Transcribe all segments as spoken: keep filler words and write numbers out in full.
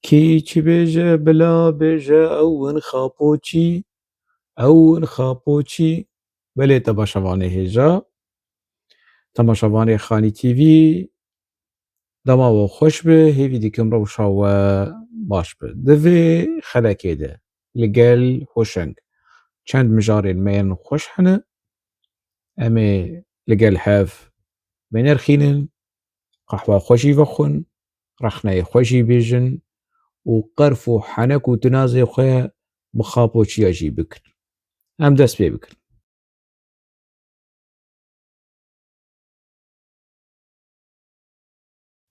Kî çi bêje, bila bêje, ew in xapoçî, ew in xapoçî. Belê temaşevanê hêja, temaşevanê Xanî T V, dema we xweş be, hêvî dikim rewşa we baş be. Di vê xelekê de li gel Hoşeng çend mijarên me yên xweş hene. Em ê li gel hev vênerxînin, qehwa xwe jî vexwin, rexneyê xwe jî bêjin û qerf û henek û tinazê xwe bi xapoçiya jî bikin. Em dest pê bikin.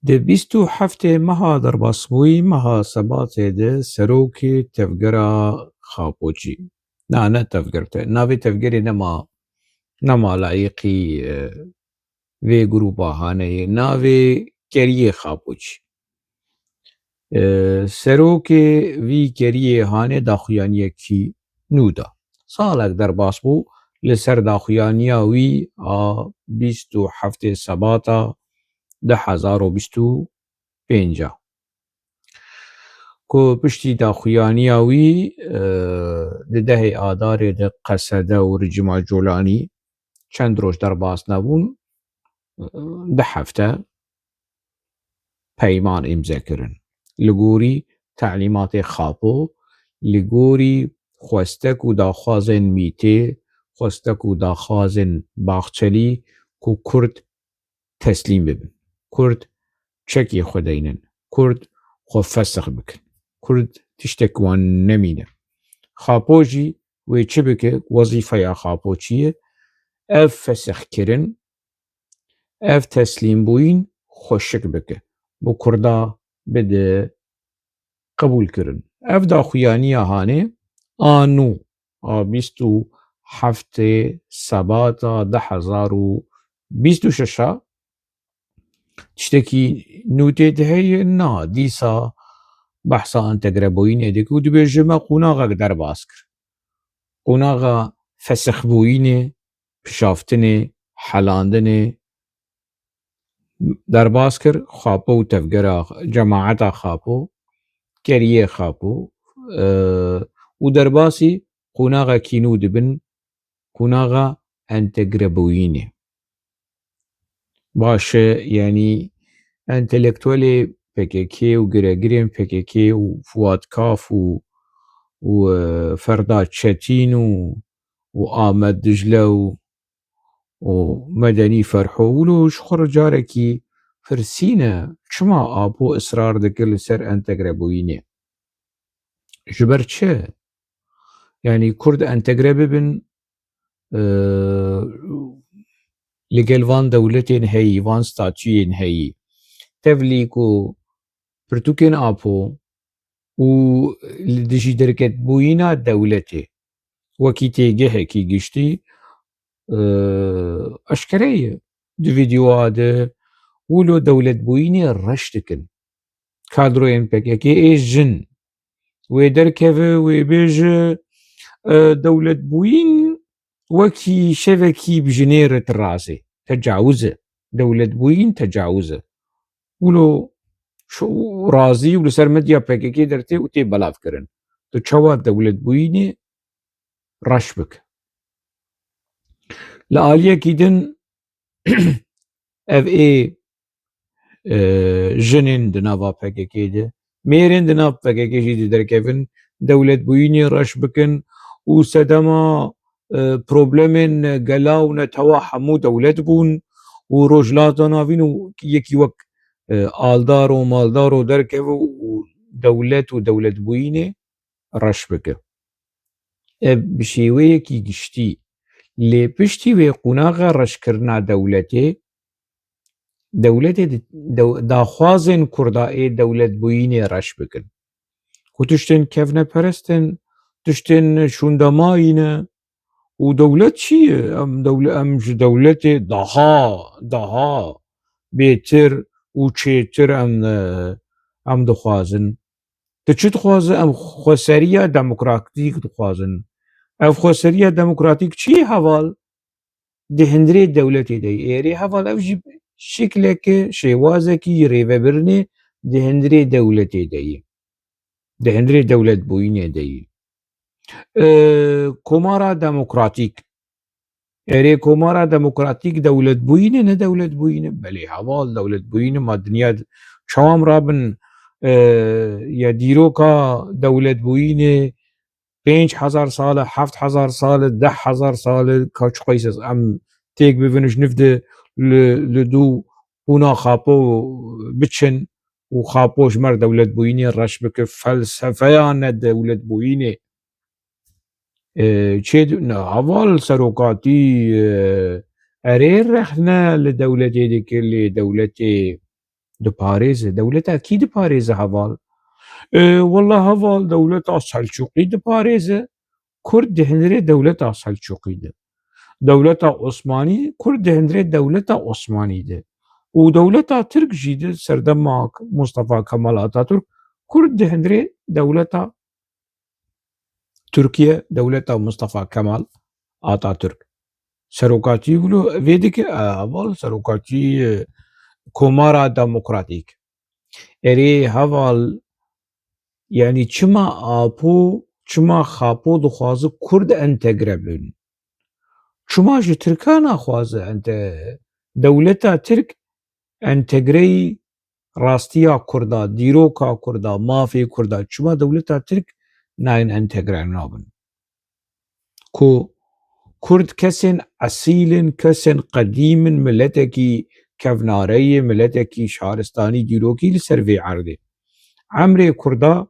Di bîst û heftê meha derbasbûyî, meha Sebatê de serokê tevgera Xapoçî, na, ne tevger, te-, navê tevgerê nema, nema layiqî, e, vê grûpa haneyê, navê keriyê Xapoçî. E, serokê vî keriyê hanê daxuyaniyekî nû da. Salek derbas bû, li ser daxuyaniya wî a bîst û heftê Sebata du hezar û bîst û pênc a. Ku piştî daxuyaniya wî, e, di dehê Adarê de Qesede û Ricîma Colanî çend roj derbas nebûn, du hefte peyman îmze kirin. Li gorî telîmatê Xapo, li gorî xwestek û daxwazên Mîtê, xwestek û daxwazên Baxçelî ku Kurd teslîm bibin. Kurd çekê xwe deynin. Kurd xwe fesix bikin. Kurd tiştek wan nemîne. Xapo jî wê çi bike? Wezîfeya Xapo çi ye? Ev fesixkirin, ev teslîmbûyîn xweşik bike. Bi Kurda bide qebûl kirin. Ev daxuyaniya hanê a nû a bîst û heftê Sebata du hezar û bîst û şeş a tiştekî nû tê de heye, na, dîsa behsa entegrebûyînê dike û dibêje me qonaxek derbas kir. Qonaxa fesixbûyînê, pişaftinê, helandinê derbas kir, Xapo û tevgera, cemaeta Xapo, keriyê Xapo, e, û derbasî qonaxekî nû dibin, qonaxa entegrebûyînê. Baş e, yanî entelektuelê P K K û giregirên P K K û Fuat Kaf û, û, e, Ferda Çetîn û, û Amed Dicle û û Medenî Ferho, wilo ji xwe re carekî pirsîne, çima Apo israr dike li ser entegrebûyînê? Ji ber çi? Yanî Kurd entegre bibin, e, li gel van dewletên heyî, van statuyên heyî. Tevlî ku pirtûkên Apo û li dijî derketbûyîna dewletê wekî têgehekî giştî, e, eşkere ye. Di vîdeoya de wilo dewletbûyînê reş dikin. Kadroyên P K K ê jin wê derkeve, wê bêje, e, dewletbûyîn wekî şevekî bi jinê re tirazê. Tecawuz e. Dewletbûyîn tecawuz e. Wilo şu razî û li ser medya P K K dertê û tê belavkirin. Tu çawa dewletbûyînê reş bike? Li aliyekî din ev ê, e, jinên di nava P K K de, mêrên di nav P K K jî di derkevin, dewletbûyînê reş bikin û sedema, e, problemên gela û netewa hemû dewlet bûn û Rojhilata Navîn û yekî wek, e, aldar û maldar û derkeve û dewlet û dewletbûyînê reş bike. Ev bi şêweyekî giştî, lê piştî wê qonaxa reşkirina dewletê, dewletê di-, dew-, daxwazên Kurda ê dewletbûyînê reş bikin. Ku tiştên kevneperest in, tiştên şûndemayî ne û dewlet çi ye? Em dewle-, em ji dewletê daha, daha bêtir û çêtir em, e, em dixwazin. Tu çi dixwaze? Em xweseriya demokratîk dixwazin. Ev xweseriya demokratîk çi ye heval? Di hundirê dewletê de ye. Êrê heval ev jî şikleke, şêwazekî rêvebirinê di hundirê dewletê de ye. Di hundirê dewletbûyînê de yî. E, Komara Demokratîk. Erê, Komara Demokratîk dewletbûyîn e, ne dewletbûyîn e? Belê, heval, dewletbûyîn e. Ma dinya d-, çawa em rabin, e, ya dîroka dewletbûyînê pênc hezar sal e, heft hezar sal e, deh hezar sal e, ka çi qeys e, em têk bivin ji niv de li, li dû hûna xapo biçin û xapo ji mer dewletbûyînê reş bike, felsefeya ne dewletbûyînê. E, çê di-, ne, heval serokatî, e, erê rexne li dewletê dike, lê dewletê diparêze. Dewleta kî diparêze heval? E, wela heval dewleta Selçûqî diparêze. Kurd di hundirê dewleta Selçûqî de. Dewleta Osmanî, Kurd di hundirê dewleta Osmanî de. Û dewleta Tirk jî di serdema Mustafa Kemal Atatürk, Kurd di hundirê dewleta Tirkiye, dewleta Mustafa Kemal Atatürk. Serokatî wilo vê dike, e, heval serokatî, e, Komara Demokratîk. Erê heval, yanî çima Apo, çima Xapo dixwaze Kurd entegre bin? Çima ji Tirka naxwaze ente-, dewleta Tirk entegreyî rastiya Kurda, dîroka Kurda, mafê Kurda, çima dewleta Tirk nayên entegre nabin? Ku Kurd kesên esîl in, kesên qedîm in, miletekî kevnare ye, miletekî şaristanî dîrokî li ser vê erdê. Emrê Kurda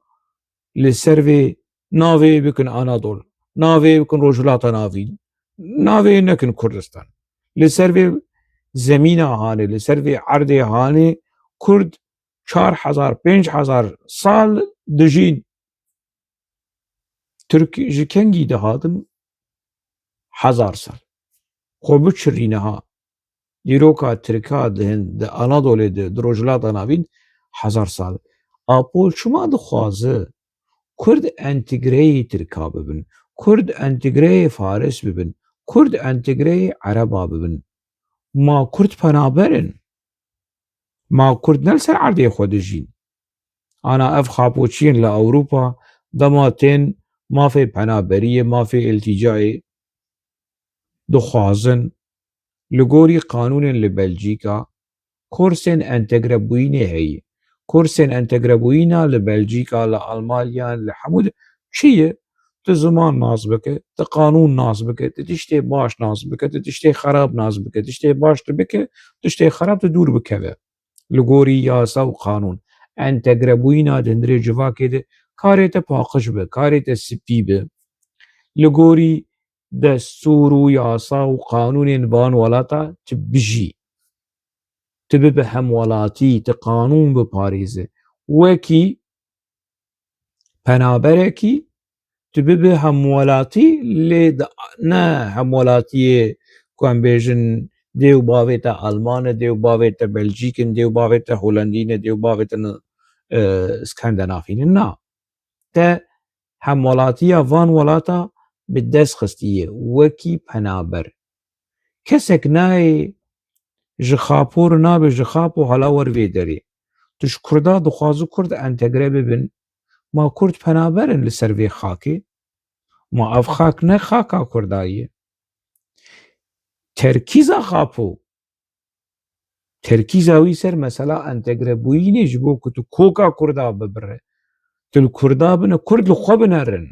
li ser vê navê bikin Anadol, navê bikin Rojhilata Navîn, navê nekin Kurdistan. Li ser vê zemîna hanê, li ser vê erdê hanê Kurd çar hezar, pênc hezar sal dijîn. Tirk ji kengî dihatin? Hezar sal. Xwe biçirî niha. Dîroka Tirka di hin-, di Anadolê de, di Rojhilata Navîn hezar sal. Apo çima dixwaze Kurd entegreyê Tirka bibin? Kurd entegreyê Faris bibin? Kurd entegreyê Ereba bibin? Ma Kurd penaber in? Ma Kurd ne li ser erdê xwe dijîn? Ana ev xapoçiyên li Ewropa dema tên mafê penaberiyê, mafê îltîcayê dixwazin, li gorî qanûnên li Belcîka, kursên entegrebûyînê heye. Kursên entegrebûyîna li Belcîka, li Almanya, li hemû de çi ye? Tu ziman nas bike, tu qanûn nas bike, tu tiştê baş nas bike, tu tiştê xerab nas bike, tiştê baş tu bike, tiştê xerab tu dûr bikeve. Li gorî yasa û qanûn. Entegrebûyîna di hundirê civakê de karê te paqij be, karê te spî be. Li gorî destûr û yasa û qanûnên van welata tu bijî. Tu bibe hemwelatî, tu qanûn biparêze. Wekî penaberekî, tu bibe hemwelatî, lê di-, ne hemwelatiyê ku em bêjin dê û bavê te Alman e, dê û bavê te Belcîk in, dê û bavê te Holandî ne, dê û bavê te, e, Skandinavî ne. Na. Te hemwelatiya van welata bi dest xistiye wekî penaber. Kesek nayê ji Xapo re nabe ji Xapo hala wer vê derê. Tu ji Kurda dixwazi Kurd entegre bibin. Ma Kurd penaber in li ser vê xakê? Ma ev xak ne xaka Kurda ye? Terkîza Xapo, terkîza wî ser mesela entegrebûyînê ji bo ku tu koka Kurda bibire. Tu li Kurda bine, Kurd li xwe binerin.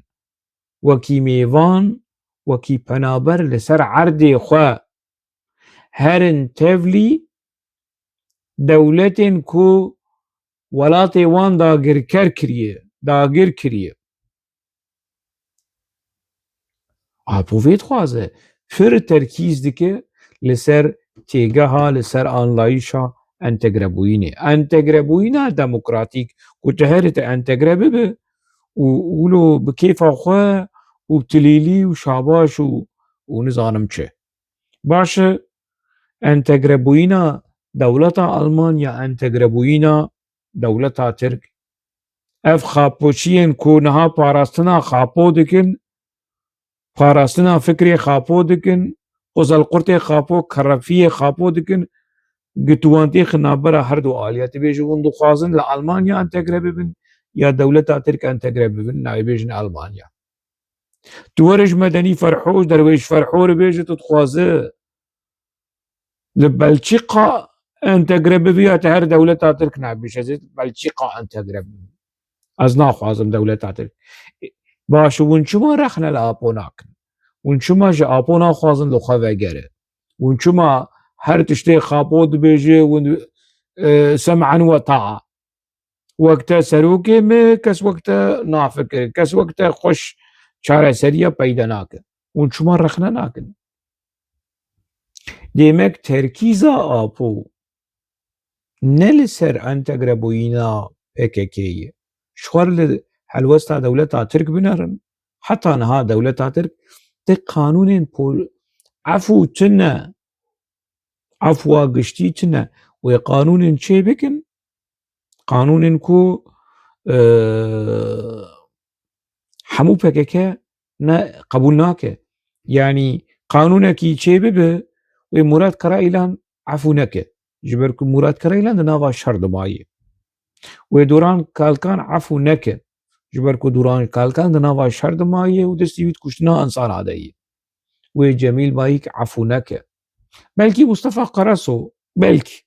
Wekî mêvan, wekî penaber li ser erdê xwe herin tevlî dewletên ku welatê wan dagirker kiriye, dagir kiriye. Apo vê dixwaze, pir terkîz dike li ser têgeha, li ser anlayîşa entegrebûyînê. Entegrebûyîna demokratîk ku tu herî te entegre bibe û wilo bi kêfa xwe û bi tilîlî û şabaş û, û nizanim çi. Baş e, entegrebûyîna dewleta Almanya, entegrebûyîna dewleta Tirk. Ev xapoçiyên ku niha parastina Xapo dikin, parastina fikrê Xapo dikin, qozelqurtê Xapo, kerefiyê Xapo dikin, gi tu wan têxin navbera her du aliya. Tu bêjî hûn dixwazin li Almanya entegre bibin, ya dewleta Tirk entegre bibin, nayê bêjin Almanya. Tu were ji medenî Ferhor, derwêş Ferhor bêje, tu dixwaze li Belçîqa entegre bibî ya te her dewleta Tirk nebî, ez ê Belçîqa entegre bibim. Ez naxwazim dewleta Tirk. Baş, hûn çima rexne li Apo nakin? Hûn çima ji Apo naxwazin li xwe vegere? Hûn çima her tiştê Apo dibêje, hûn, e, sem'an we ta'a? Wek te serokê me, kes wek te nafikire, kes wek te xweş çareseriya peyda nake. Hûn çima rexne nakin? Demek terkîza Apo ne li ser entegrebûyîna P K K ye. Ji xwe li helwesta dewleta Tirk binerin. Heta niha dewleta Tirk ti qanûnên pol-, efû tune, efwa giştî tune. Wê qanûnên çê bikin, qanûnên ku, e, hemû P K K ne qebûl nake. Yanî qanûnekî çê bibe, wê Murat Karayilan efû neke. Ji ber ku Murat Karayilan di nava şer de maye. Wê Duran Kalkan efû neke. Ji ber ku Duran Kalkan di nava şer de maye û destî wî di kuştina insana de ye. Wê Cemîl Bayik efû neke. Belkî Mustafa Karaso, belkî.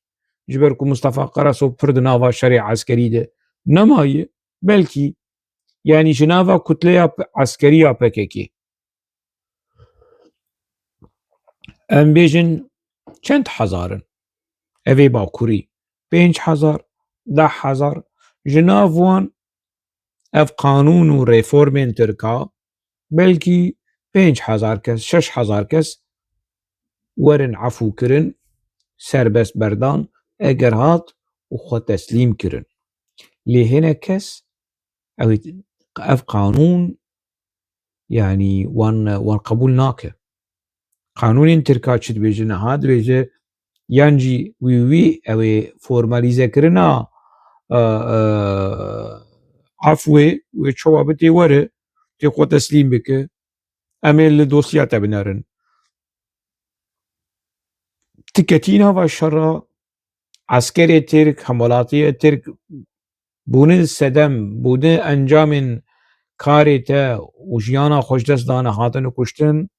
Ji ber ku Mustafa Karaso pir di nava şerê eskerî de nemaye, belkî. Yanî ji nava kutleya p-, eskerî ya P K K. Em bêjin çend hezar in? Ev ê Bakurî. Pênc hezar, deh hezar. Ji nav wan ev qanûn û reformên Tirka belkî pênc hezar kes, şeş hezar kes werin efû kirin, serbest berdan, eger hat û xwe teslîm kirin. Lê hinek kes ew, ev qanûn, yanî wan, wan qebûl nake. Qanûnên Tirka çi dibêje niha? Dibêje yan jî wî wî ew ê formalîzekirina, e, e, efwê wê çawa bi tê were, tê xwe teslîm bike. Em ê li dosya te binerin. Tu ketî nava şera, eskerê Tirk, hemwelatiyê Tirk bûne sedem, bûne encamên karê te û jiyana xwe ji dest dane, hatine kuştin,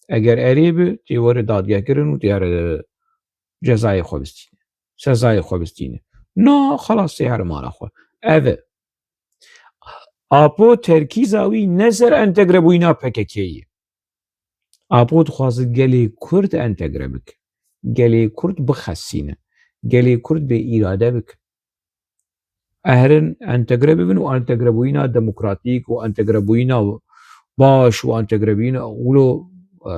eger erê bi, tê were dadgekirin û tê here cezayê xwe bistîne. Sezayê xwe bistîne. Na, xelas tê here mala xwe. Ev e. Apo terkîza wî ne ser entegrebûyîna P K K ye. Apo dixwaze gelê Kurd entegre bike. Gelê Kurd bixesîne. Gelê Kurd bê îrade bike. Eherin entegre bibin û entegrebûyîna demokratîk û entegrebûyîna baş û entegrebûyîna wilo, e,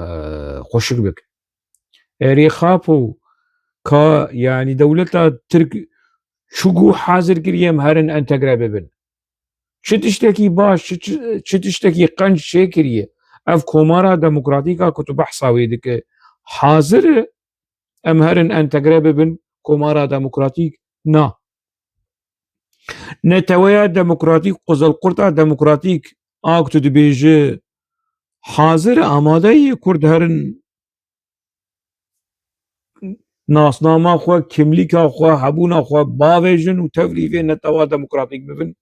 xweşik bike. Erê Apo ka, yanî dewleta Tirk çi ku hazir kiriye em herin entegre bibin. Çi tiştekî baş, çi, çi, çi tiştekî qenc çêkiriye. Ev komara demokratîk a ku tu behsa wê dike, hazir e em herin entegre bibin komara demokratîk? Na. Neteweya demokratîk, Qizilqurta demokratîk a ku tu dibêje hazir e, amade ye Kurd herin nasnama xwe, kimlîka xwe, hebûna xwe bavêjin û tevlî vê netewa demokratîk bibin.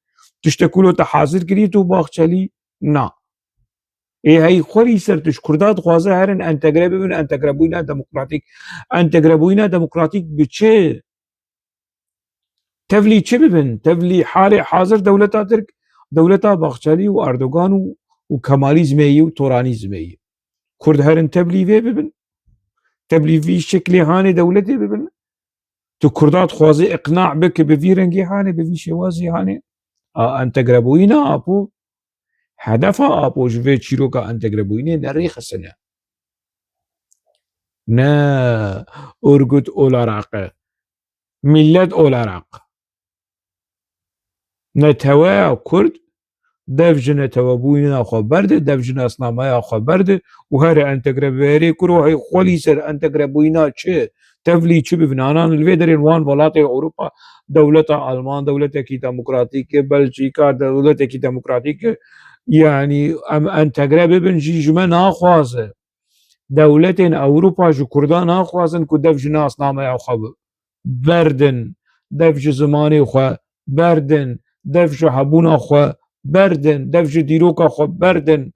Tiştekûlo te hazir kirî tu Baxçelî? Na. Ê hey xwerî ser tu ji Kurda dixwaze herin entegre bibin, entegrebûyîna demokratîk. Entegrebûyîna demokratîk bi çi? Tevlî çi bibin? Tevlî halê hazir dewleta Tirk, dewleta Baxçelî û Erdogan û, û Kemalîzmê yî û Toranîzmê yî. Kurd herin tevlî vê bibin. Tevlî vî şeklê hanê dewletê bibin. Tu Kurda dixwazî iqna bike bi vî rengê hanê, bi vî şêwazî hanê. A, entegrebûyîna Apo, hedefa Apo ji vê çîroka entegrebûyînê ne rêxistin e. Ne örgüt olarak e. Millet olarak. Neteweya Kurd dev ji netewebûyîna xwe berde, dev ji nasnameya xwe berde û here entegre bibe. Erê kuro hey xwelî ser entegrebûyîna çi, tevlî çi bibin? Anan li vê derên wan welatê Ewropa, dewleta Alman dewletekî demokratîk e, Belçîka dewletekî demokratîk e. Yanî em entegre bibin jî ji me naxwaze. Dewletên Ewropa ji Kurdan naxwazin ku dev ji nasnameya xwe bi-, berdin, dev ji zimanê xwe berdin, dev ji hebûna xwe berdin, dev ji dîroka xwe berdin.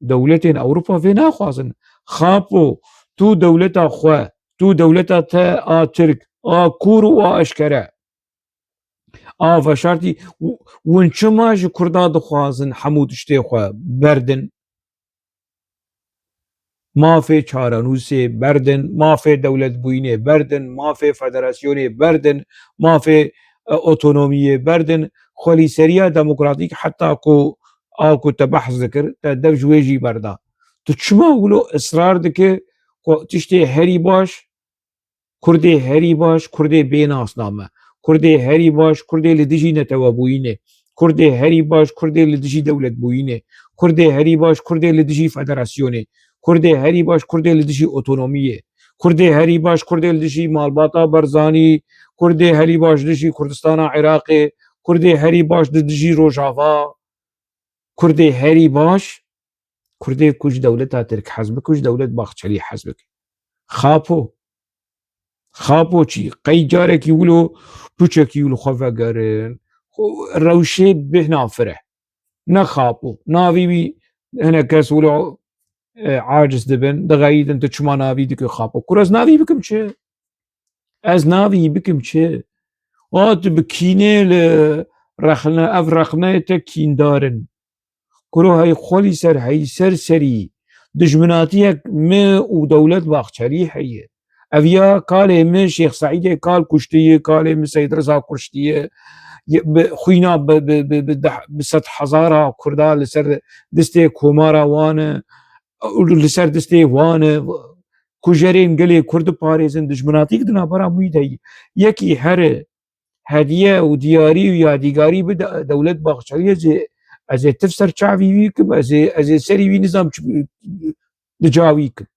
Dewletên Ewropa vê naxwazin. Xapo, tu dewleta xwe, tu dewleta te a Tirk, a kûr û a eşkere, a veşartî, w-, win çima ji Kurda dixwazin hemû tiştê xwe berdin? Mafê çarenûsê berdin, mafê dewletbûyînê berdin, mafê federasyonê berdin, mafê, e, otonomiyê berdin. Xwelîseriya demokratîk heta ku a ku te behs dikir, te dev ji wê jî berda. Tu çima wilo israr dike ku tiştê herî baş Kurdê herî baş, Kurdê bê nasname. Kurdê herî baş, Kurdê li dijî netewebûyînê. Kurdê herî baş, Kurdê li dijî dewletbûyînê. Kurdê herî baş, Kurdê li dijî federasyonê. Kurdê herî baş, Kurdê li dijî otonomiyê. Kurdê herî baş, Kurdê li dijî malbata Barzanî. Kurdê herî baş dijî Kurdistana Iraqê. Kurdê herî baş di dijî Rojava. Kurdê herî baş, Kurdê ku ji dewleta Tirk hez bike, ku ji dewlet Baxçelî hez bike. Xapo. Xapo çi? Qey carekî wilo puçekî wilo xwe vegerin. Xwe rewşê bêhna fire. Ne Xapo. Navî wî hinek kes wilo, e, aciz dibin, dixeyidin, tu çima navî dike Xapo? Kur ez navî bikim çi? Ez navî bikim çi? A tu bi kînê li rexne, ev rexneyê te kîndar in. Kuro hey xwelî ser, hey ser serî. Dijminatiyek mi û dewlet Baxçelî heye. Ev ya kalê mi Şêx Seîdê kal kuştiye, kalê mi Seyd Riza kuştiye. Ye-, bi xwîna bi, bi, bi, bi deh, bi sed hezara Kurda li ser distê komara wan e, û li ser distê wan e. Kujerên gelê Kurd diparêzin, dijminatîk di navbera wî de ye. Yekî here hediye û diyarî û yadîgarî bide dewlet Baxçelî, ez ê, ez ê tif ser çavî wî kim, ez ê, ez ê serî wî nizam çi, di ca wî kim.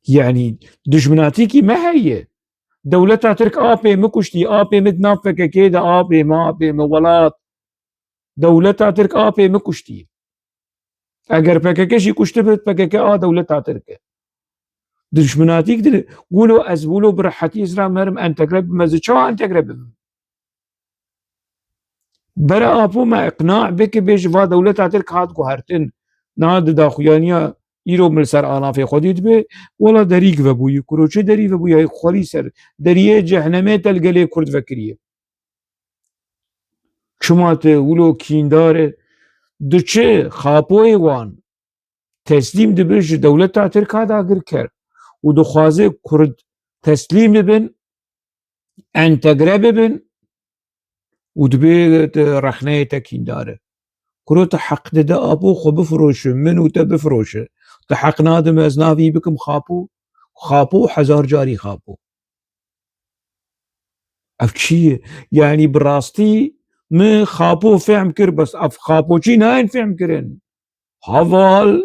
Yanî dijminatîkî me heye. Dewleta Tirk apê min kuştî, apê min di nav P K K de, apê min, apê min, welat. Dewleta Tirk apê min kuştî. Eger P K K jî kuştibe, P K K a dewleta Tirk e. Dijminatîk dil, wilo ez wilo bi rehetî ez ra merim entegre bibim, ez ê çawa entegre bibim? Bere apo me iqna bike bêje va dewleta Tirk hat guhertin. Na di daxuyaniya îro min li ser alafê xwedî dibe, wela derî vebûyî. Kuro çi derî vebûyî? Hey xwelî ser. Deriyê cehnemê te li gelê Kurd vekiriye. Çima tu wilo kîndar e? Diçe xapoyê wan teslîm dibe ji dewleta Tirk a dagirker û dixwaze Kurd teslîm bibin, entegre bibin û dibê tu rexneyê te kîndar e. Kuro tu heq dide apo xwe bifiroşe, min û te bifiroşe. Tu heq nade min ez navî bikim Xapo. Xapo hezar carî Xapo. Ev çi ye? Yanî bi rastî min Xapo fehm kir, bes ev Xapoçî nayên fehm kirin. Heval,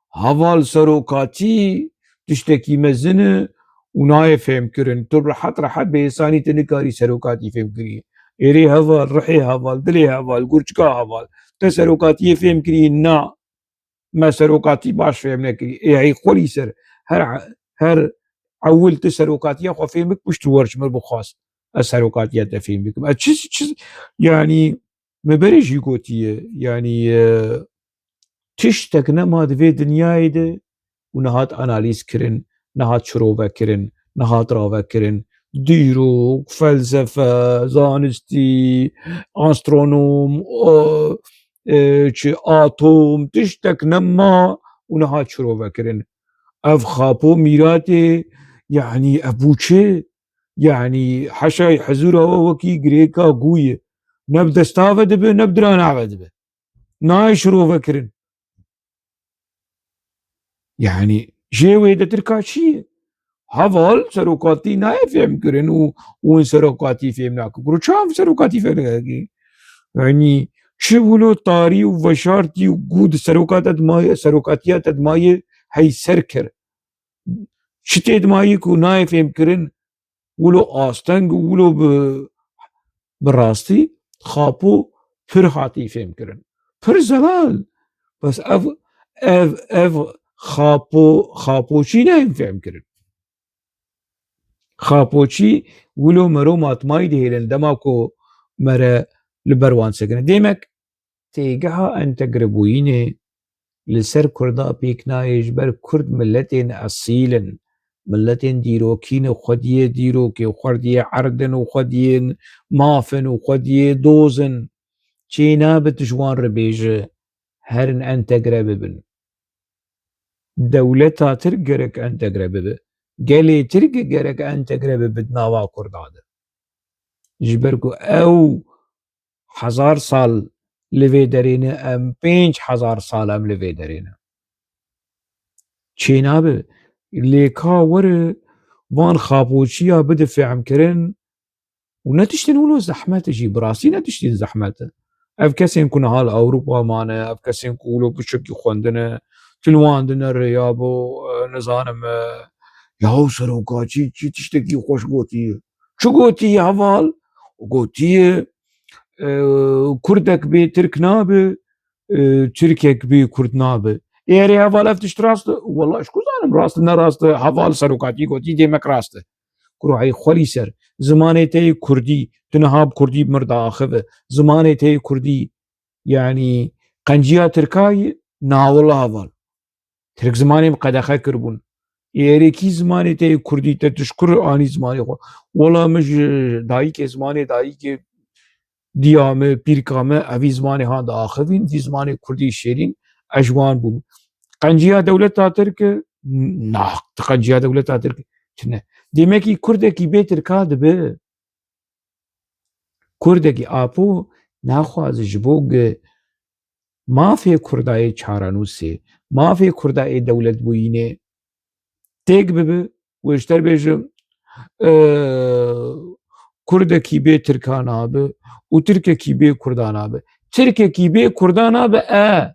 heval serokatî tiştekî mezin e û nayê fêhmkirin. Tu rehet rehet bi êsanî tu nikarî serokatî fêhmkirî. Êrê heval, rihê heval, dilê heval, gurçika heval. Te serokatiyê fêhmkirî? Na. Me serokatî baş fêhm nekirî. Ê hey xwelî ser. Her, her ewil tu serokatiya xwe fêhm bik, pişt wer ji min bixwast. Ez serokatiya te fêhm bikim. Ez çi, çi, yanî, me berê jî gotiye, yanî, e, tiştek nema di vê dinyayê de û nehat analîz kirin, nehat şirove kirin, nehat rave kirin. Dîrok, felsefe, zanistî, astronom, e, e, çi atom, tiştek nema û nehat şirove kirin. Ev Xapo mîratê, yanî ev bû çi? Yanî heşay hezûra we wekî girêka gûyê. Ne bi desta ve dibe, ne bi dirana ve dibe. Nayê şirove kirin. Yanî jê wê de tirka çi ye? Heval serokatî nayê fêhm kirin û, û win serokatî fêhm nakin. Kuro çav serokatî fêhm nakin? Yanî çi wilo tarî û veşartî û gû di serokata di maye, serokatiya te di maye hey ser kir. Çi tê di maye ku nayê fêhm kirin? Wilo asteng û wilo bi, bi rastî Xapo pir hatî fêhm kirin. Pir zelal. Bes ev, ev, ev Xapo, Xapoçî neyên fêhm kirin. Xapoçî wilo mero matmayî dihêlin. Dema ku me re li ber wan sekine. Demek têgeha entegrebûyînê li ser Kurda pêk nayê, ji ber Kurd miletên esîl in. Miletên dîrokî ne, xwediyê dîrokê, xwediyê erd in û xwediyên maf in û xwediyê doz in. Çênabe tu ji wan re bêje, herin entegre bibin. Dewleta Tirk gerek entegre bibe. Gelê Tirk gerek entegre bibe di nava Kurda de. Ji ber ku ew hezar sal li vê derê ne, em pênc hezar sal em li vê derê ne. Çênabe, lê ka were van xapoçiya bide fehmkirin û ne tiştên wilo zehmet e jî, bi rastî ne tiştên zehmet e. Ev kesên ku niha li Ewropa mane, ev kesên ku wilo piçekî xwendine, tu li wan dinere ya bo, e, nizanim, e, yaw seroka çi, çi tiştekî xweş gotiye. Çi gotiye heval? Gotiye, e, Kurdek bê Tirk nabe, e, Tirkek bê Kurd nabe. Ê erê heval ev tişt rast e? Wela ji ku zanim rast e, ne rast e, heval serokatî gotî, demek rast e. Kuro ey xwelî ser. Zimanê te yê Kurdî, tu niha bi Kurdî bi mir diaxive. Zimanê te yê Kurdî, yanî qenciya Tirka ye? Na wela heval. Tirk zimanê min qedexe kiribûn. Ê erê kî zimanê te yê Kurdî, te tu ji kur anî zimanê xwe? Wela min ji dayikê, zimanê dayikê diya me, pîrka me, evî zimanê han diaxivîn, vî zimanê Kurdî şêrîn, ez ji wan bûm. Qenciya dewleta Tirk e? Na, tu qenciya dewleta Tirk tune. Demekî Kurdekî bê Tirka dibe. Kurdekî Apo naxwaze ji bo ge mafê Kurda yê çarenûsê, mafê Kurda yê dewletbûyînê têk bibe, wê ji te re bêjim, e, Kurdekî bê Tirka nabe û Tirkekî bê Kurda nabe. Tirkekî bê Kurda nabe, e.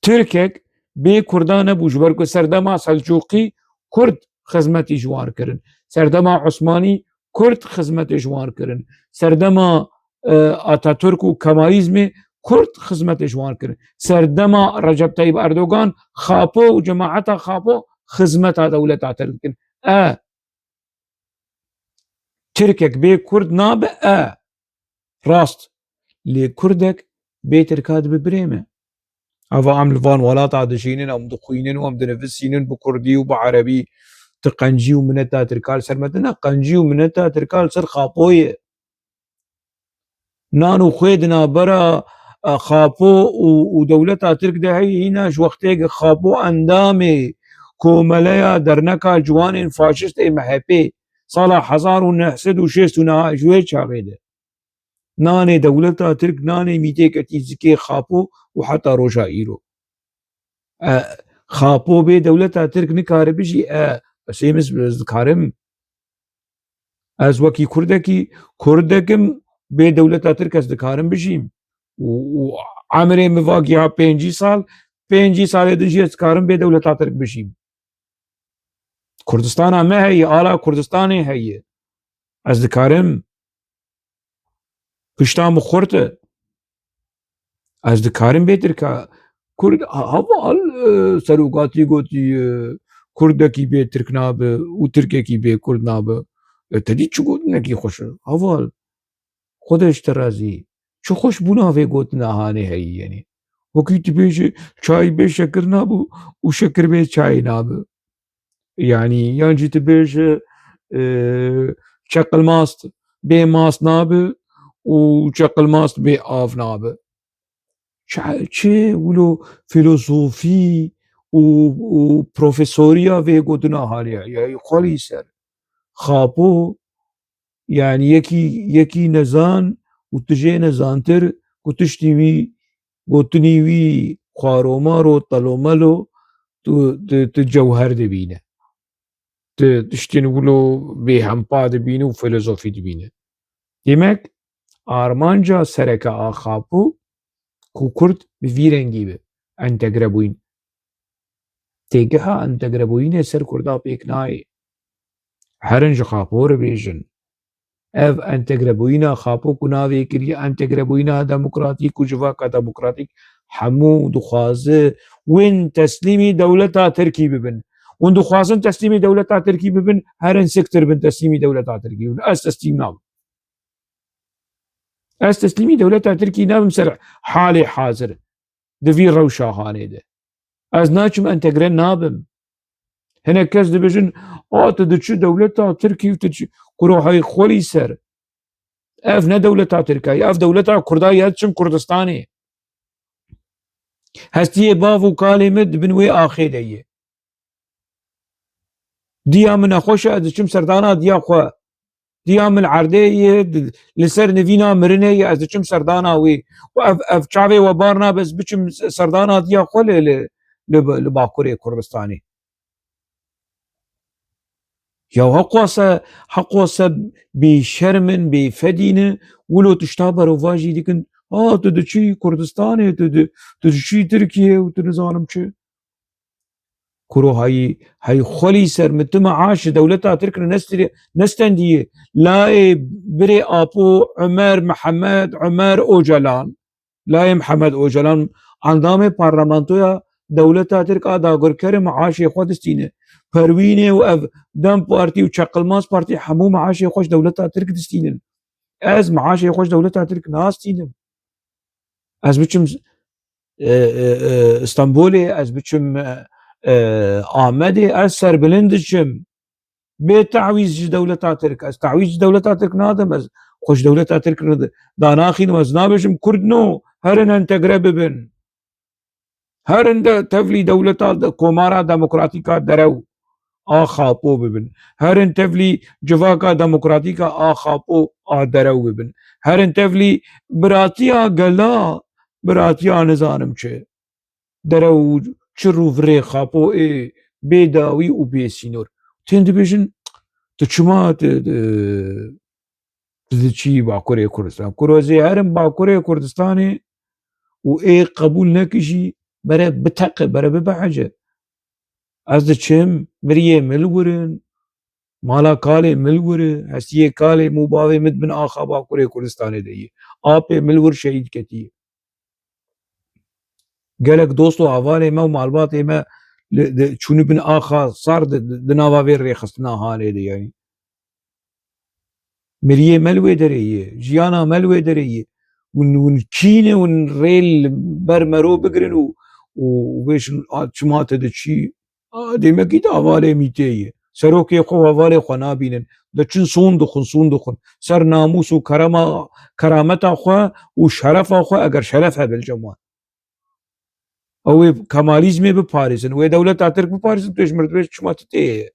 Tirkek bê Kurda nebû, ji ber ku serdema Selçûqî Kurd xizmetî ji wan kirin. Serdema Osmanî Kurd xizmetê ji wan kirin. Serdema, e, Ataturk û Kemalîzmê Kurd xizmetê ji wan kirin. Serdema Recep Tayyip Erdogan Xapo û cemaeta Xapo xizmeta dewleta Tirk dikin. E, Tirkek bê Kurd nabe, e. Rast. Lê Kurdek bê Tirka dibe birê me. Ava em li van welata dijînin, em dixwînin û em dinivisînin bi Kurdî û bi Erebî. Tu qencî û mineta Tirka li ser me tune, qencî û mineta Tirka li ser Xapo ye. Nan û xwê di navbera, e, Xapo û, û dewleta Tirk de heye, hîna ji wextê ke Xapo endamê komeleya derneka ciwanên faşist ê M H P sala hezar û neh sed û şêst û neh ji wê çaxê de. Nanê dewleta Tirk, nanê mîtê ketî zikê Xapo û heta roja îro. E, Xapo bê dewleta Tirk nikare bijî, e, ez ê min ez dikarim. Ez wekî Kurdekî, Kurdek im, bê dewleta Tirk ez dikarim bijîm. Û, û emrê min va giha pêncî sal, pêncî salê din jî ez dikarim bê dewleta Tirk bijîm. Kurdistana me heye, ala Kurdistanê heye. Ez dikarim. Pişta min xurt e. Ez dikarim bê Tirka. Kurd, ha-, heval, e, serokatî gotî, e, Kurdekî bê Tirk nabe û Tirkekî bê Kurd nabe. E, te dî çi gotinekî xweş e? Heval, Xwedê ji te razî. Çi xweş bûna vê gotina hanê heyî, yanî. Wekî tu bêjî, çay bê şekir nabe û şekir bê çay nabe. Yanî, yan jî tu bêje, e, çeqilmast bê mast nabe û çeqilmast bê av nabe. Çi, çi wilo filozofî û, û profesoriya vê gotina haliye. Ya xwelî ser. Xapo, yanî yekî, yekî nezan û tu jê nezantir ku tiştî wî, gotinî wî xwaromar û telomelo, tu, tu, tu cewher dibîne. Tu tiştên wilo bêhempa dibîne û filozofî dibîne. Demek armanca sereke a Xapo ku Kurd bi vî rengî be, entegre bûyîn. Têgeha entegrebûyînê ser Kurda pêk nayê. Herin ji Xapo re bêjin. Ev entegrebûyîna Xapo ku navê kiriye entegrebûyîna demokratîk û civaka demokratîk, hemû dixwaze win teslîmî dewleta Tirkî bibin. Hûn dixwazin teslîmî dewleta Tirkî bibin, herin siktir bin teslîmî dewleta Tirkî bibin. Ez teslîm nabim. Ez teslîmî dewleta Tirkî nabim ser halê hazir di vî rewşa hanê de. Ez naçim entegre nabim. Hinek kes dibêjin, "A, tu diçi dewleta Tirkî û tu diçi." Kuro hey xwelî ser. Ev ne dewleta Tirka ye, ev dewleta Kurda ye, ez diçim Kurdistanê. Hestiyê bav û kalê min di bin wê axê de ye. Diya min nexweş e, ez diçim serdana diya xwe. Diya min li erdê ye, di-, li ser nivîna mirinê ye, ez diçim serdana wî. Û ev, ev çavê we bar nabe, ez biçim serdana diya xwe li, li, li, li Bakurê Kurdistanê. Ya heqwase, heqwase bêşerm in, bêfedî ne, wilo tişta berovajî dikin, "Ha, tu diçî Kurdistanê, tu di-, tu diçî Tirkiye û tu nizanim çi." Kuro hayî, hey xwelî ser min, tu meaş ji dewleta Tirk re nestiri-, nestendiye. Layê birê Apo Ömer Mihemed Ömer Ocalan, Layê Mihemed Ocalan, endamê parlamentoya dewleta Tirk a dagirker e, meaşê xwe distîne. Perwînê û ev DEM Partî û Çakılmaz Partî hemû meaşê xwe ji dewleta Tirk distînin. Ez meaşê xwe ji dewleta Tirk nastînim. Ez biçim, e, e, e, Stenbolê, ez biçim, e, e, Amedê, ez serbilind diçim. Bê tawîz ji dewleta Tirk. Ez tawîz ji dewleta Tirk nadim. Ez xwe ji dewleta Tirk re da-, danaxînim. Ez nabêjim Kurd no, herin entegre bibin. Herin de tevlî dewleta de-, Komara Demokratîk a Derew a Xapo bibin. Herin tevlî Civaka Demokratîk a Xapo a Derew bibin. Herin tevlî biratiya gela, biratiya nizanim çi. Derew û çir û virê Xapo ê bê dawî û bê sînor. Tên dibêjin, tu çima tu, tu, tu diçî Bakurê Kurdistan? Kuro ez ê herim Bakurê Kurdistanê û ê qebûl nekijî, bere biteqe, bere bibehece. Ez diçim, miriyê min li wir in, mala kalê min li wir e, hestiyê kalê min û bavê min di bin axa Bakurê Kurdistanê de ye. Apê min li wir şehîd ketiye. Gelek dost û hevalê me û malbatê me li, di, çûne bin axa sar di, di, di nava vê rêxistina hanê de, yanî. Miriyê me li wê derê ye, jiyana me li wê derê ye. Hûn, hûn kî ne, hûn rê li ber mero bigirin û, û, û bêjin, "A, çima te diçî?" A, demekî de hevalê mîtê ye. Serokê xwe û hevalê xwe nabînin. Diçin son dixwin, son dixwin. Ser namûs û kerema, kerameta xwe û şerefa xwe, eger şeref hebe li cem wan. Ew ê Kemalîzmê biparêzin, wê dewleta Tirk biparêzin, tu ji min re dibêjî çima tu tê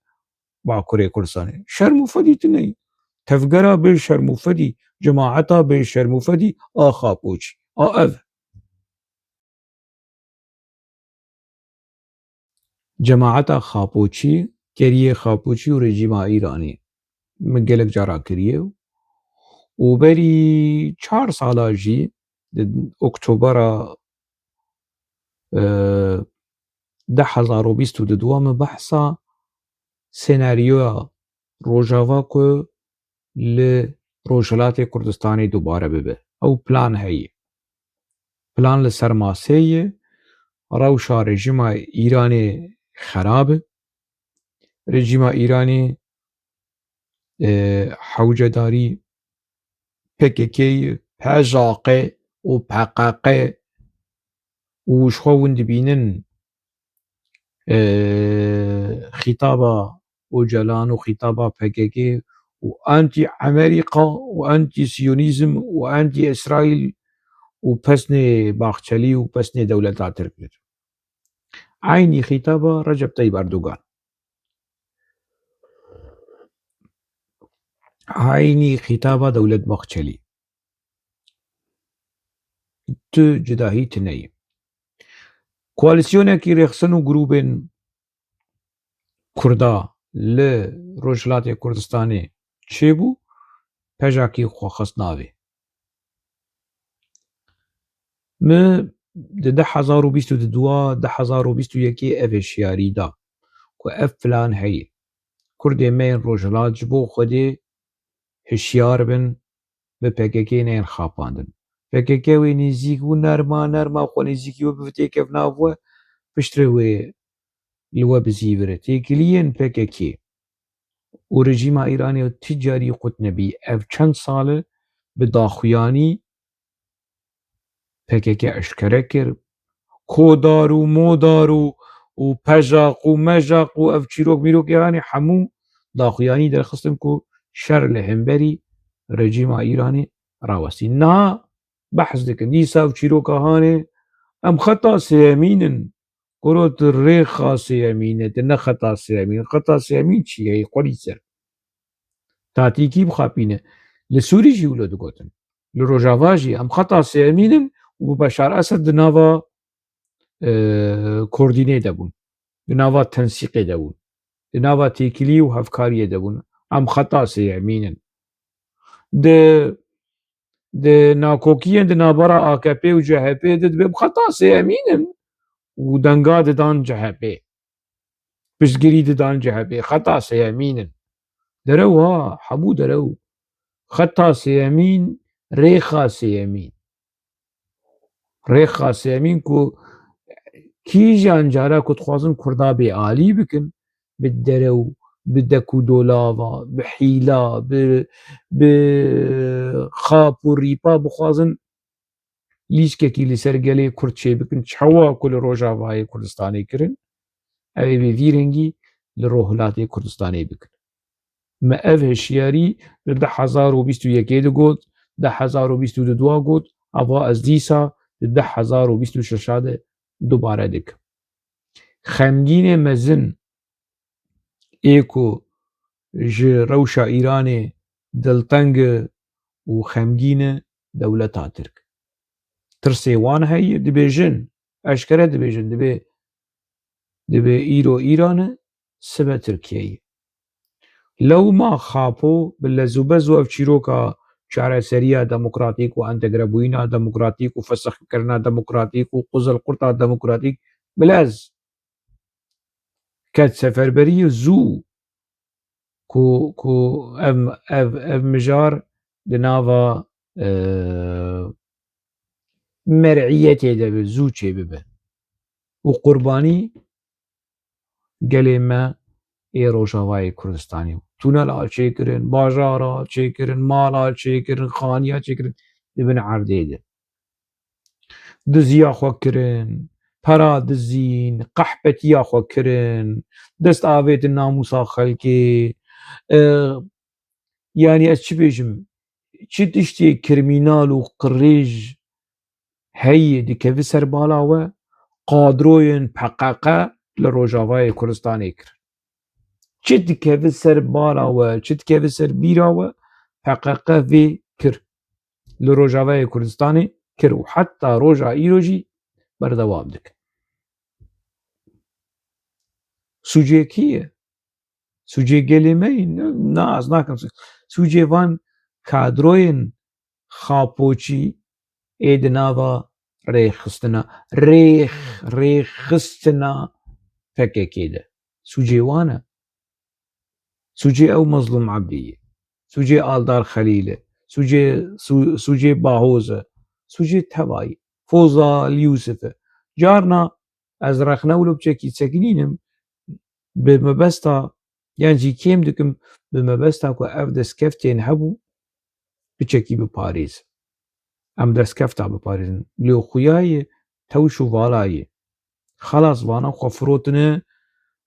Bakurê Kurdistanê. Şerm û fedî tu neyî. Tevgera bê şerm û fedî, cemaeta bê şerm û fedî, a Xapoçî. A ev. Cemaeta Xapoçî, keriyê Xapoçî û rejîma Îranê min gelek cara kiriye û berî çar sala jî di Oktobera, e, du hezar û bîst û du min behsa senaryoya Rojava ku li Rojhilatê Kurdistanê dubare bibe. Ew plan heye. Plan li ser masê ye. Rewşa rejîma Îranê xerab e. Rejîma Îranê, e, hewcedarî P K K ye, P J Q û P K K û ji xwe hûn dibînin, e, xîtaba Ocalan û xîtaba P K K û antî-Amerîka û antî-Siyonîzm û antî-Îsraîl û pesnê Baxçelî û pesnê dewleta Tirk didin. Eynî xîtaba Recep Tayyip Erdogan. Eynî xîtaba Dewlet Baxçelî. Tu cudahî tune ye. Koalîsyonekî rêxistin û grûbên Kurda li Rojhilatê Kurdistanê çêbû, P J Q xwe xist navê. Min di du hezar û bîst û du, du hezar û bîst û yekê ev hişyarî da ku ev plan heye. Kurdê me yên Rojhilat ji bo Xwedê hişyar bin, bi P K K neyên xapandin. P K K wê nêzîk bû, nerma nerma xwe nêzîkî we bibe, têkevin nav we, piştre wê li we bizîvire. Têkiliyên P K K û rejîma Îranê ti carî qut nebî. Ev çend sal e bi daxuyanî P K K eşkere kir. Kodar û modar û, û pejaq û mejaq û ev çîrok mîrok, yanî hemû daxuyanî derxistin ku şer li hemberî rejîma Îranê rawestî. Niha behs dikin. Dîsa ev çîroka hanê, em xeta sêyemîn in. Kuro tu rêxa sêyemîn e, tu ne xeta sêyemîn. Xeta sêyemîn çi ye? Xwedî ser. Tatîkî bixapîne. Li Sûrî jî wilo digotin. Li Rojava jî em xeta sêyemîn in û Beşar Esed di nava, e, koordînê de bûn. Di nava tensîqê de bûn. Di nava têkilî û hevkariyê de bûn. Em xeta sêyemîn in. Di, di nakokiyên di navbera A K P û C H P de dibe xeta sêyemîn in û denga didan C H P. Piştgirî didan C H P. Xeta sêyemîn in. Derew ha, hemû derew. Xeta sêyemîn, rêxa sêyemîn. Rêxa sêyemîn ku kîjan cara ku dixwazin Kurda bêalî bikin, bi derew, bi dek û dolava, bi hîla, bi, bi xap û rîpa bixwazin lîskekî li ser gelê Kurd çêbikin, çawa ku li Rojavayê Kurdistanê kirin, ew ê bi vî rengî li Rojhilatê Kurdistanê bikin. Me ev hişyarî li du hezar û bîst û yekê digot, du hezar û bîst û du got, ava ez dîsa di du hezar û bîst û şeş de dubare dikim. Xemgînê mezin ê ku ji rewşa Îranê dilteng e û xemgîn e dewleta Tirk. Tirsê wan heye, dibêjin, eşkere dibêjin, dibê, dibê îro Îran e, sibe Tirkiye ye. Lewma Xapo bi lez û bez û ev çîroka çareseriya demokratîk û entegrebûyîna demokratîk û fesixkirina demokratîk û quzilqurta demokratîk bi lez ket seferberiyê zû ku, ku ev, ev, ev mijar di nava, e, mer'iyetê de bi zû çêbibe. Û qurbanî gelê me ê Rojavayê Kurdistanê bû. Tunela çêkirin, bajara çêkirin, mala çêkirin, xaniya çêkirin di bin erdê de. Diziya xwe kirin, pera dizîn, qehpetiya xwe kirin, dest avêtin namûsa xelkê. E, yanî ez çi bêjim? Çi tiştê kirmînal û qirêj heyî dikeve ser bala we, kadroyên P K K li Rojavayê Kurdistanê kir. Çi dikeve ser bala we, çi dikeve ser bîra we, P K K vê kir. Li Rojavayê Kurdistanê kir û heta roja îro jî berdewam dike. Sûcê kî ye? Sûcê gelê me yî? Na, ez nakim. Sûcê van kadroyên Xapoçî ê di nava rêxistina, rêx-, rêxistina P K K de. Sûcê wan e. Sûcê ew Mezlûm Ebdî ye. Sûcê Aldar Xelîl e. Sûcê, sû-, sûcê Bahoz e. Sûcê teva ye. Fozal Yûsif e. Carna ez rexne wilo biçekî sekinînim, bi mebesta, yan jî kêm dikim, bi mebesta ku ev destkeftên hebû, biçekî biparêzin. Em destkefta biparêzin. Lê xuya ye, tewş û vala ye. Xelas vana xwe firotine,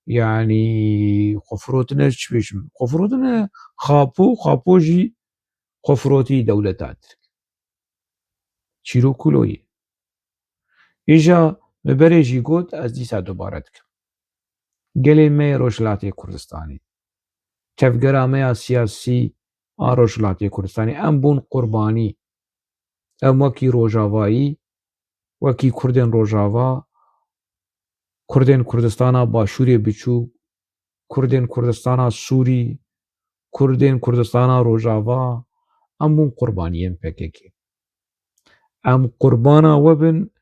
yanî xwe firotine çi bêjim? Xwe firotine Xapo, Xapo jî xwe firotî dewleta Tirk. Çîrok kulo ye. Îja me berê jî got, ez dîsa dubare dikim. Gelê me yê Rojhilatê Kurdistanê, tevgera me ya siyasî a Rojhilatê Kurdistanê, em bûn qurbanî. Em wekî Rojavayî, wekî Kurdên Rojava, Kurdên Kurdistana Başûrê Biçûk, Kurdên Kurdistana Sûrî, Kurdên Kurdistana Rojava, em bûn qurbaniyên P K K. Em qurbana we bin,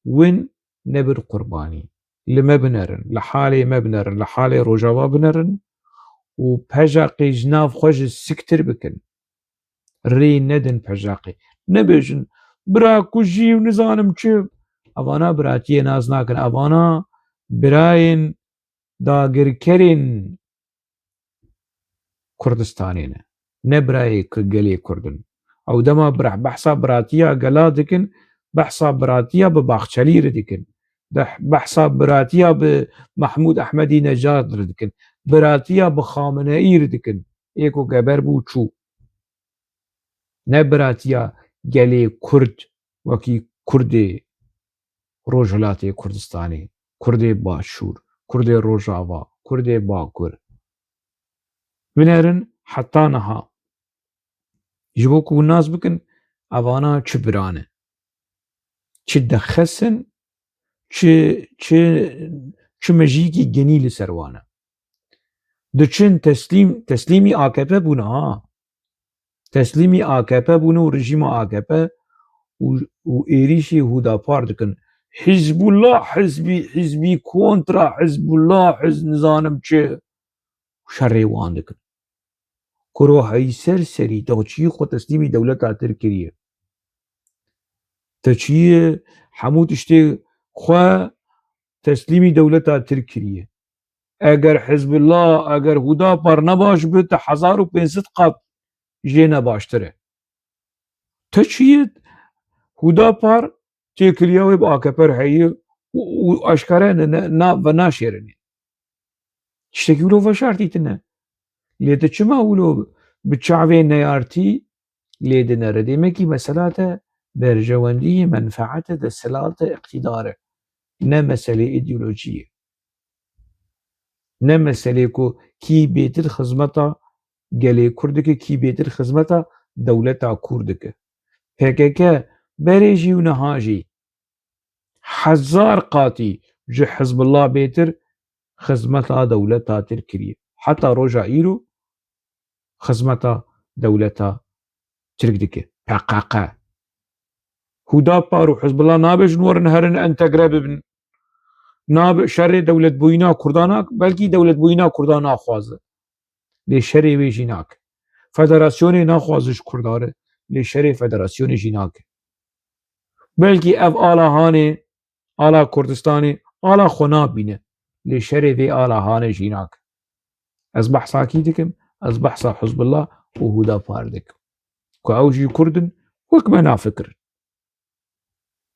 win nebin qurbanî. Li me binerin, li halê me binerin, li halê Rojava binerin û pejaqê ji nav xwe ji siktir bikin. Rê nedin pejaqê. Nebêjin, bira kujî û nizanim çi. Evana biratiyê nas nakin. Evana birayên dagirkerên Kurdistanê ne. Ne birayê ku gelê Kurd in. Ew dema bira-, behsa biratiya gela dikin, Behsa biratiya bi Baxçelî re dikin. Beh-, behsa biratiya bi Mahmûd Ehmedî Necad re dikin. Biratiya bi Xameneî re dikin. Ê ku geber bû çû. Ne biratiya gelê Kurd wekî Kurdê Rojhilatê Kurdistanê, Kurdê Başûr, Kurdê Rojava, Kurdê Bakur. Binerin heta niha. Ji bo ku hûn nas bikin, evana çi bira ne? Çi dexes in, çi, çi, çi mejiyekî genî li ser wan e. Diçin teslîm, teslîmî A K P bûne ha. Teslîmî A K P bûne û rejîma A K P û, û êrîşî Hûdapar dikin. Hizbullah hizbî, hizbî kontra Hizbullah, hiz-, nizanim çi, şerê wan dikin. Kuro heyser serî, te çiyê xwe teslîmî dewleta Tirk kiriye. Te çiyê hemû tiştê xwe teslîmî dewleta Tirk kiriye. Eger Hizbullah, eger Hûdapar nebaş bi, te hezar û pênc sed qat jê nebaştir e. Te çiyê Hûdapar têkiliya wê bi A K P re heye û, û aşkare ne, ne, na, ve naşêrine. Tiştekî wilo veşartî tine. Lê tu çima wilo bi çavê neyartî lê dinere? Demekî mesela te berjewendiyê, menfeete, desthilate, îqtîdar e. Ne meselê îdeolojiyê. Ne meselê ku kî bêtir xizmeta gelê Kurd dike, kî bêtir xizmeta dewleta Kurd dike. P K K berê jî û niha jî hezar qatî ji Hizbullah bêtir xizmeta dewleta Tirk kiriye. Heta roja îro xizmeta dewleta Tirk dike. P K K. Hûdapar û Hizbullah nabe ji nû werin herin entegre bibin. Nabe şerê dewletbûyîna Kurdan nak, belkî dewletbûyîna Kurdan naxwaze. Lê şerê wê jî nake. Federasyonê naxwaze ji Kurdan re, lê şerê federasyonê jî nake. Belkî ev ala hanê, ala Kurdistanê, ala xwe nabîne. Lê şerê vê ala hanê jî nake. Ez behsa kî dikim? Ez behsa Hizbullah û Hûdapar dikim. Ku ew jî Kurd in, wek me nafikirin.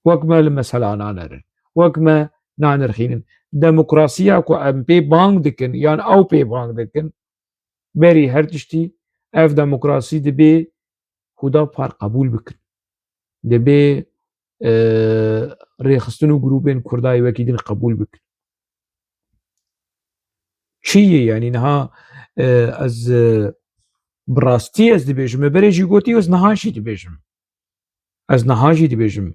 Wek me li mesela nanerin. Wek me nanirxînin. Demokrasiya ku em pê bang dikin, yan ew pê bang dikin, berî her tiştî ev demokrasî dibê Hûdapar qebûl bikin. Dibê, e, rêxistin û grûbên Kurdayê wekî din qebûl bikin. Çi ye, yanî niha, e, ez, e, bi rastî ez dibêjim, me berê jî gotî, ez niha jî dibêjim. Ez niha jî dibêjim.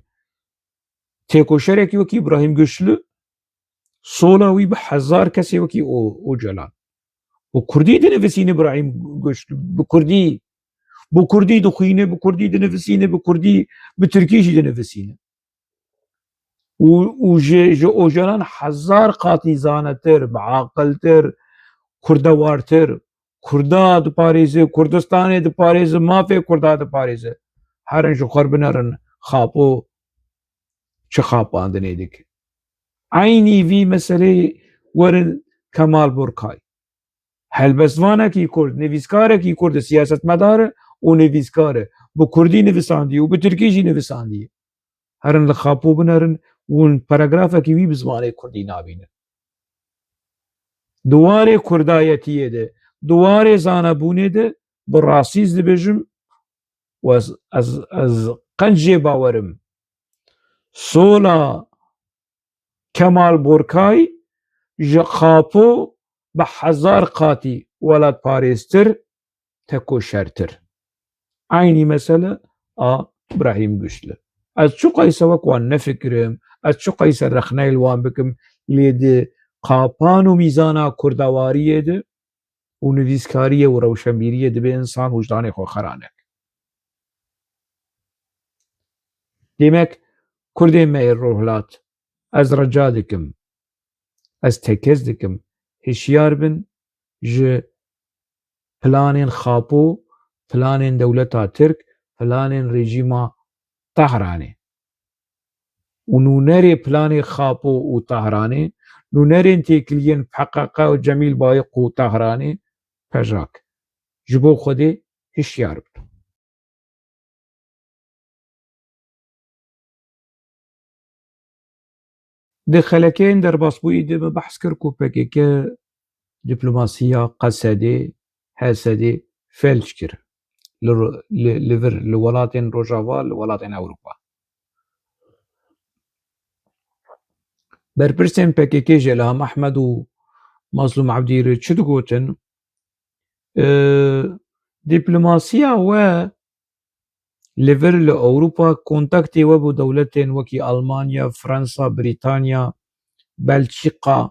Têkoşerekî wekî Îbrahîm Güçlü, sola wî bi hezar kesê wekî O-, Ocalan. Bi kurdî dinivîsîne Îbrahîm Güçlü, bi kurdî. Bi kurdî dixwîne, bi kurdî dinivîsîne, bi kurdî, bi tirkî jî dinivîsîne. Û, û ji, ji Ocalan hezar qatî zanetir, biaqiltir, kurdewartir. Kurda diparêze, Kurdistanê diparêze, mafê Kurda diparêze. Herin ji xwe binerin Xapo çi xapandinê dike. Eynî vî meseleyê werin Kemal Burkay. Helbestvanekî Kurd, nivîskarekî Kurd e, siyasetmedar e û nivîskar e. Bi kurdî nivisandiye û bi tirkî jî nivisandiye. Herin li Xapo binerin, hûn paragrafekî wî bi zimanê kurdî nabînin. Di warê kurdayetiyê de, di warê zanebûnê de bi rastî ez dibêjim û ez, ez, ez qenc jê bawer im. Sola Kemal Borkay ji Xapo bi hezar qatî welatparêztir, tekoşertir. Eynî mesele a Brahîm Güçlü. Ez çiqayse wek wan nefikirim, ez çiqayse rexneyê li wan bikim, lê di qapan û mîzana kurdewariyê de û nivîskariyê û rewşenbîriyê dibe însan wijdanê xwe xera neke. Demek, Kurdên me yê Rojhilat, ez rica dikim, ez tekez dikim, hişyar bin ji planên Xapo, planên dewleta Tirk, planên rejîma Tehranê. Û nûnerê planê Xapo û Tehranê, nûnerên têkiliyên P K K û Cemîl Bayik û Tehranê, pejak. Ji bo Xwedê hişyar bin. Di xelekeyên derbasbûyî de me behs kir ku P K K diplomasiya Qesedê, Hesedê felç kir. Li ro-, li, li vir, li welatên Rojava, li welatên Ewropa. Berpirsên P K K ji Ilham Ehmed û Mazlûm Ebdî re çi digotin? E, diplomasiya we li vir li Ewropa kontaktê we bi dewletên wekî Almanya, Fransa, Brîtanya, Belçîqa,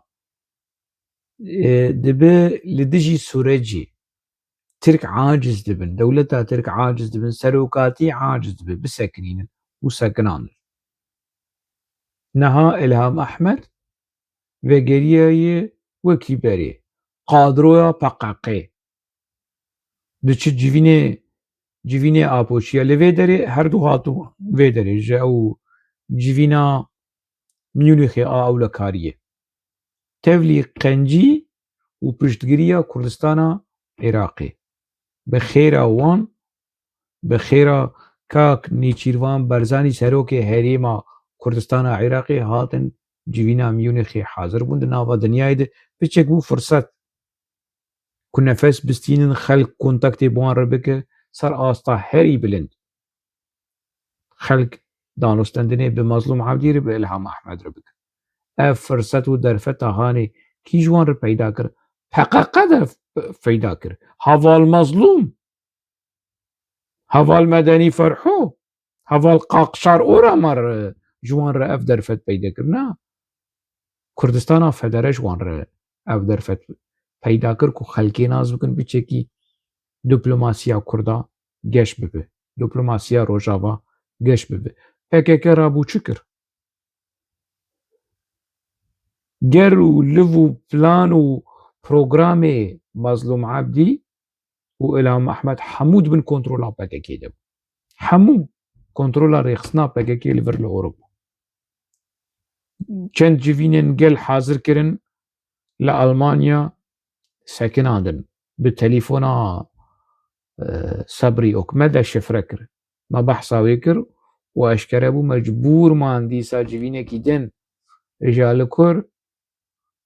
e, dibe li dijî Sûrecî. Tirk aciz dibin, dewleta Tirk aciz dibin, serokatî aciz dibe, bisekinînin û sekinandin. Niha Ilham Ehmed vegeriyaye wekî berê, kadroya P K K. Diçi civînê, civînê Apoçiya li vê derê, her du hatibûn vê derê, ji ew civîna Munîxê a ewlekariyê. Tevlî qencî û piştgiriya Kurdistana Iraqê. Bi xêra wan, bi xêra kak Nêçîrvan Barzanî serokê herêma Kurdistana Iraqê hatin civîna Munîxê hazir bûn di nava dinyayê de. Piçek bû firset ku nefes bistînin, xelk kontaktê bi wan re bike ser asta herî bilind. Xelk danûstendinê bi Mazlûm Ebdî re, bi Ilham Ehmed re bike. Ev firset û derfeta hanê kî ji wan re peyda kir? P K K derf-, peyda kir. Heval Mazlûm, heval Medenî Ferho, heval Qaqşar Oramar, e, ji wan re ev derfet peyda kir. Na, Kurdistana Federe ji wan re ev derfet peyda kir ku xelkê nas bikin, biçekî diplomasiya Kurda geş bibe, diplomasiya Rojava geş bibe. P K K rabû çi kir? Ger û liv û plan û programê Mazlûm Ebdî û Ilham Ehmed hemû di bin kontrola P K K de bû. Hemû kontrola rêxistina P K K li vir li Ewropa. Çend civînên gel hazir kirin li Almanya sekinandin. Bi telefona, e, Sebrî Okme de şifre kir. Me behsa wê kir û eşkere bû, mecbûr man dîsa civînekî din ji alikur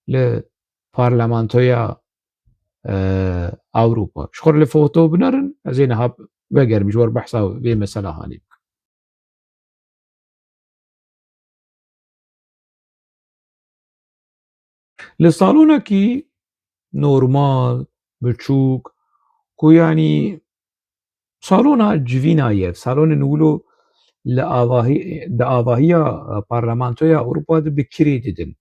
li parlamentoya, e, Ewropa. Ji xwe re li foto binerin, ez ê niha vegerim, ji we re behsa vê mesela hanê bikim. Li salonekî normal, biçûk, ku yanî salona civîna ye, salonên wilo li avahî-, di avahiya, e, Parlamentoya Ewropa de bi kirê didin.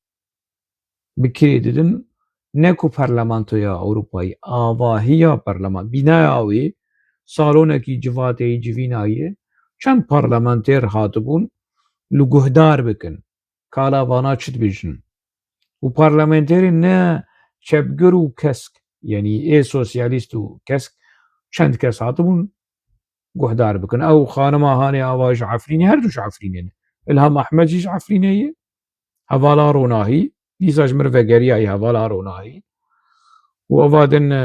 Bi kirê didin, ne ku Parlamentoya Ewropayê, avahiya parleman-, bînaya wê salonekî civateyî civîna ye, çend parlamenter hatibûn li guhdar bikin. Kala vana çi dibêjin? Û parlamenterên ne çepgir û kesk, yanî ê sosyalîst û kesk, çend kes hatibûn guhdar bikin. Ew xanima hanê ava ji Efrînê, her du ji Efrînê ne. Ilham Ehmed jî ji Efrînê ye. Hevala Ronahî, dîsa ji min vegeriyayî hevala Ronahî. Û eva din, e,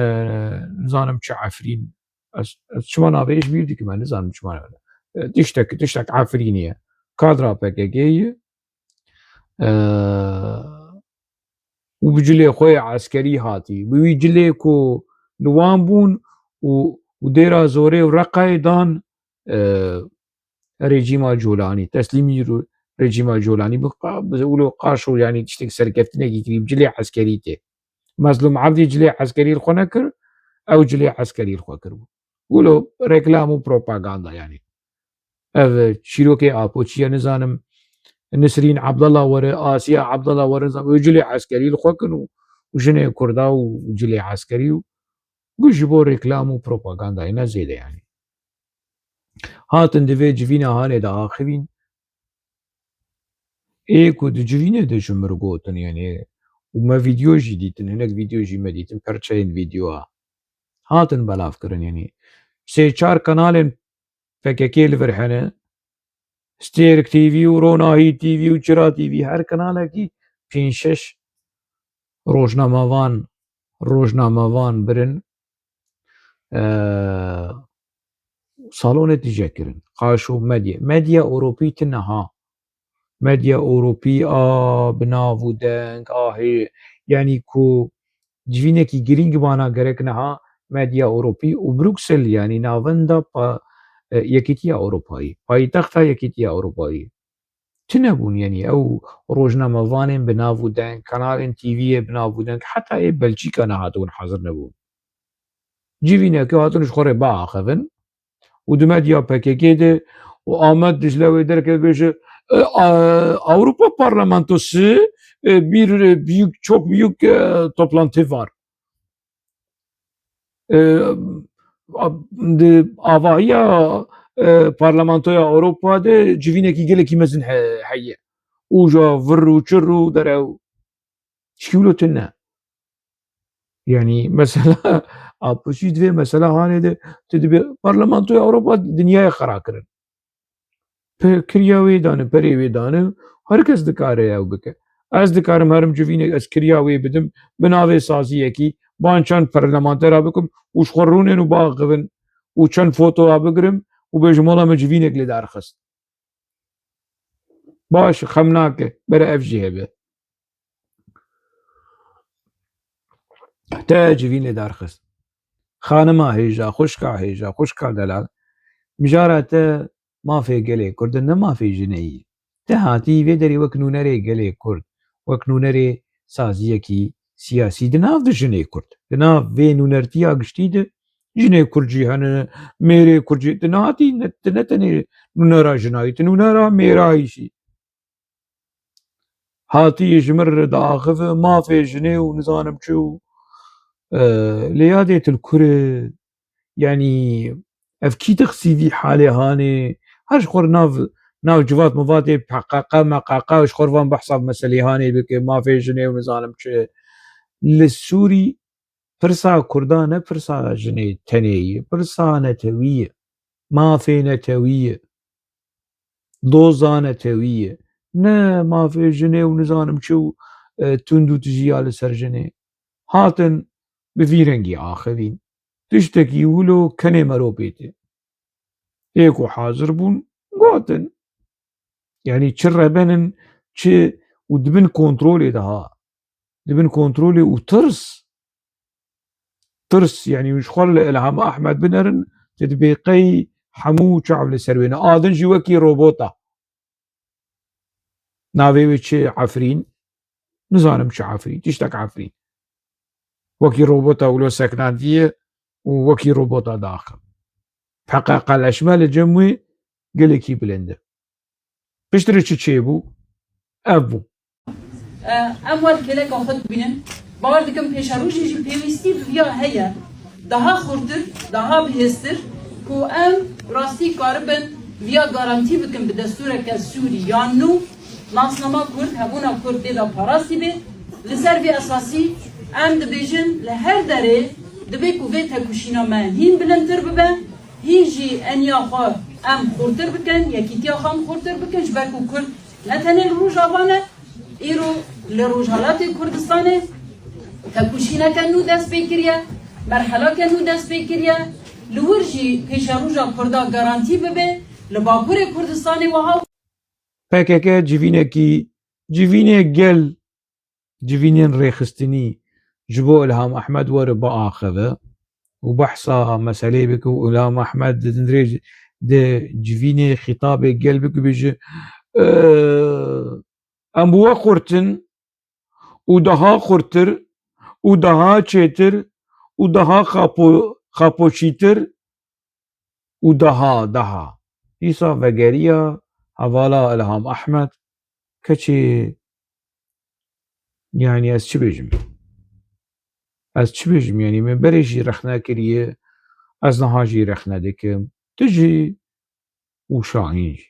nizanim çi Efrîn. Ez, ez çima navê ji bîr dikim, ez nizanim çima navê. E, tiştek, tiştek Efrînê ye. Kadra P K K'ê ye. E, û bi cilê xwe yê eskerî hatî. Bi wî cilê ku li wan bûn û, û dêra Zorê û Reqayê dan, e, rejîma Colanî, teslîmî ro-, rejîma Colanî bi qa-, bi wilo qaşo, yanî tiştek serkeftinekî kirî, bi cilê eskerî tê. Mezlûm Ebdî cilê eskerî li xwe nekir, ew cilê eskerî li xwe kiribû. Wilo reklam û propaganda yanî. Ev çîrokê Apoçiye nizanim, Nisrîn Abdallah were, Asiya Abdallah were, nizanim, ew cilê eskerî li xwe kin û, û jinê Kurda û cilê eskerî û gu ji bo reklam û propagandayê ne zêde yanî. Hatin di vê civîna hanê de axivîn. Ê ku di civînê de ji mir gotin, yanî, û me vîdeo jî dîtin, hinek vîdeo jî me dîtin, perçeyên vîdeoya hatin belavkirin, yanî sê çar kanalên P K K li vir hene, Stêrk T V û Ronahî T V û Çira T V, her kanalekî pênc şeş rojnamevan, rojnamevan birin, e, salonê tije kirin. Qaşo medya. Medya Ewropî ti niha medya Ewropî a bi nav û deng a hê-, yanî ku civînekî girîng bana gerek niha medya Ewropî û Bruksel, yanî navenda pa-, e, Yekîtiya Ewropayî, paytexta Yekîtiya Ewropayî. Tune bûn, yanî ew rojnamevanên bi nav û deng, kanalên T V'yê bi nav û deng, heta ê Belçîka nehatibûn hazir nebûn. Civîneke hatin ji xwe rê biaxivin û di medya P K K de û Amed Dicle wê derkeve bêje, e, a, Avrupa Parlamentosu, e, bir, e, büyük, çok büyük, e, toplantı var. E, a, di avahiya, e, Parlamentoya Ewropa de civînekî gelekî mezin he-, heye. Û ja vir û çir û derew. Çikî wilo tune. Yanî mesela, a piştî divê mesela hanê de tu dibê Parlamentoya Ewropa dinyayê xera kirin. Pe-, kiriya wê dane, perê wê dane, her kes dikare ew bike. Ez dikarim herim civînek, ez kiriya wê bidim, bi navê saziyekî, ban çend parlamentera bikim û ji xwe rûnên û biaxivin û çend fotoya bigirim û bêjim, wela me civînek lê derxist. Baş, xem nake, bere ev jî hebe. Te civînê derxist. Xanima hêja, xwişka hêja, xwişka delal. Mijara te mafê gelê Kurd e, ne mafê jinê yî. Te hatî vê derê wek nûnerê gelê Kurd, wek nûnerê saziyekî siyasî di nav de jinê Kurd, di nav vê nûnertiya giştî de jinê Kurd jî hene, mêrê Kurd jî, tu nehatî, ne, tu ne tenê nûnera jinayî, tu nûnera mêrayî jî. Hatî ji min re diaxive mafê jinê û nizanim çi û, e, lê yadê tu li kur e, yanî ev kî dixsî vî halê hanê, her ji xwe re nav, nav civat mivatê P Q Q, M Q Q ji xwe re van behsa meselê hanê bike, mafê jinê û nizanim çi. Li Sûrî pirsa Kurda ne pirsa jinê tenê ye, pirsa netewî ye, mafê netewî ye, doza netewî ye. Ne mafê jinê û nizanim çi û, e, tund û tijî ya li ser jinê. Hatin bi vî rengî axivîn. Tiştekî wilo kenê meropê tê. Ê ku hazir bûn, gotin. Yanî çi rebenin, çi û di bin kontrolê de ha. Di bin kontrolê û tirs. Tirs, yanî ji xwe li Ilham Ahmed binerin, tu dibê qey hemû çav li ser wê ne. A din jî wekî robota. Navê wê çi? Efrîn? Nizanim çi Efrîn. Tiştek Efrîn. Wekî robota wilo seknandiye û wekî robota daxin. P Q Q leşme li cem wê gelekî bilind e. Piştre çi çêbû? Ev bû. E, em wer kêleka xwe dibînin. Bawer dikim pêşerojê jî pêwîstî bi viya heye. Daha xurtir, daha bihêztir ku em rastî karibin viya garantî bikin bi destûreke Sûrî yan nû, nasnama Kurd, hebûna Kurd tê de parastî bê. Li ser vê esasî em dibêjin li her derê dibê ku vê tekoşîna me hîn bilindtir bibe. Hîn jî eniya xwe em xurtir bikin, yekîtiya xwe em xurtir bikin, ji ber ku Kurd ne tenê li Rojava ne, îro li Rojhelatê Kurdistanê tekoşîneke nû dest pê kiriye, merhelake nû dest pê kiriye, li wir jî pêşeroja Kurda garantî bibe, li Bakurê Kurdistanê wiha. P K K civînekî, civînê gel civînên rêxistinî ji bo Ilham Ahmed were biaxive û behsa meselê bike û Ilham Ahmed di dirêj de civînê xîtabê gel bike, bêje, e, em bi we xurt in û daha xurtir û daha çêtir û daha xapo-, xapoşîtir û daha, daha. Dîsa vegeriya hevala Ilham Ahmed, keçê, yanî ez çi bêjim? Ez çi bêjim? Yanî min berê jî rexne kiriye, ez niha jî rexne dikim. Tu jî û Şahîn jî.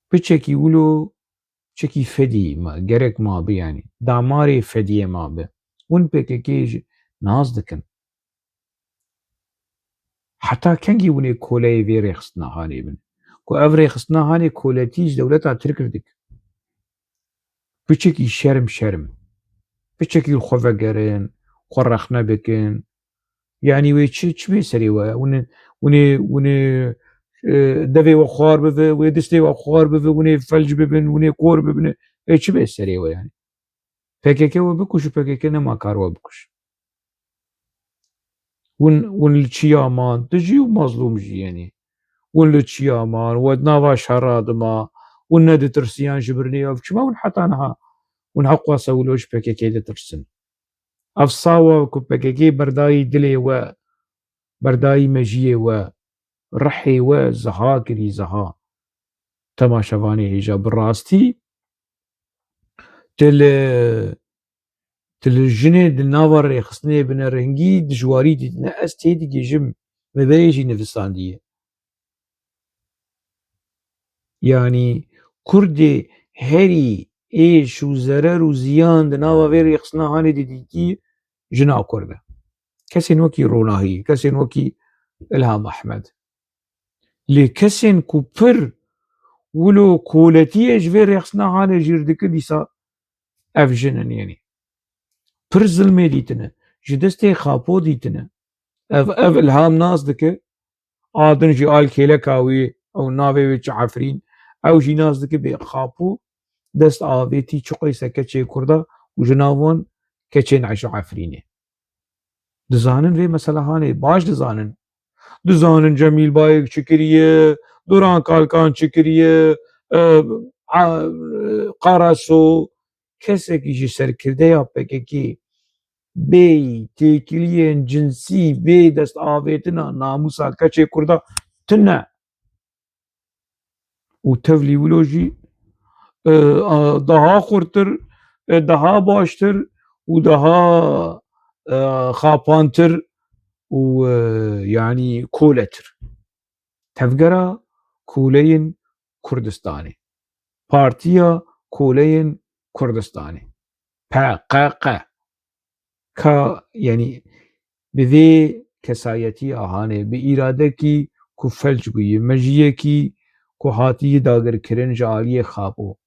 Piçekî wilo, piçekî fedî ma, gerek ma bi yanî. Damarê fediyê ma bi. Hûn P K K jî nas dikin. Heta kengî hûn ê koleyê vê rêxistina hanê bin? Ku ev rêxistina hanê koletî ji dewleta Tirk re dike. Piçekî şerm şerm. Piçekî li xwe vegerin, xwe rexne bikin. Yanî wê çi, çi bê serê we? Hûn ê, hûn ê, hûn ê e, devê we xwar bibe, wê distê we xwar bibe, hûn ê felc bibin, hûn ê kor bibin. Ê çi bê serê we yani? P K K we bikuş û P K K nema kar we bikuş. Hûn, hûn li çiya man, tu jî û mazlûm jî yani. Hûn li çiya man, we di nava şera dima, hûn neditirsiyan ji birnê ev. Çima hûn heta niha, hûn heqwasa wilo ji P K K ditirsin? Ev sawa ku P K K berdayî dilê we, berdayî mejiyê we, rihê we ziha kirî ziha. Temaşevanê hêja bi rastî, tu li, tu li jinê di nava rêxistinê bi nerengî dijwarî dîtine. Ez tê digihîjim, me berê jî nivisandiye. Yanî Kurdê herî êş û zerer û ziyan di nava vê rêxistina hanê de dîtî jina Kurd e. Kesên wekî Ronahî, kesên wekî Ilham Ahmed. Lê kesên ku pir wilo koletiyê ji vê rêxistina hanê jîr dike dîsa ev jin in, yanî pir zilmê dîtine, ji destê Xapo dîtine. Ev, ev Ilham nas dike, a din jî al kêleka wî, ew navê wê çi Efrîn, ew jî nas dike bê Xapo dest avêtî çi qeyse keçê Kurda û ji nav wan keçên ji Efrînê. Dizanin vê mesela hanê, baş dizanin. Dizanin Cemîl Bayik çi kiriye, Duran Kalkan çi kiriye, e, a, Karaso, kesekî ji serkirdeya P K K bê têkiliyên cinsî, bê dest avêtina namûsa keçê Kurda tune. Û tevlî wilo jî, e, a, daha xurtir, e, daha baştir û daha, e, xapantir û, e, yanî koletir. Tevgera Koleyên Kurdistanê. Partiya Koleyên Kurdistanê. P K K. Ka, yanî bi vê kesayetî ahanê, bi îradekî ku felç bûyî, mejiyekî ku hatî dagirkirin ji aliyê Xapo.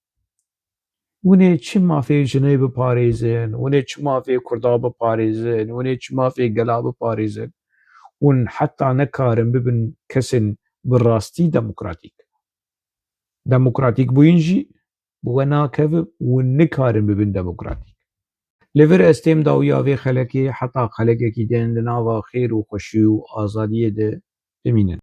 Hûn ê çi mafê jinê biparêzin, hûn ê çi mafê Kurda biparêzin, hûn ê çi mafê gela biparêzin? Hûn heta nekarin bibin kesên bi rastî demokratîk. Demokratîk bûyîn jî bi we nakeve û nikarin bibin demokratîk. Li vir ez têm dawiya vê xelekê heta xelekekî din di nava xêr û xweşî û azadiyê de bimînin.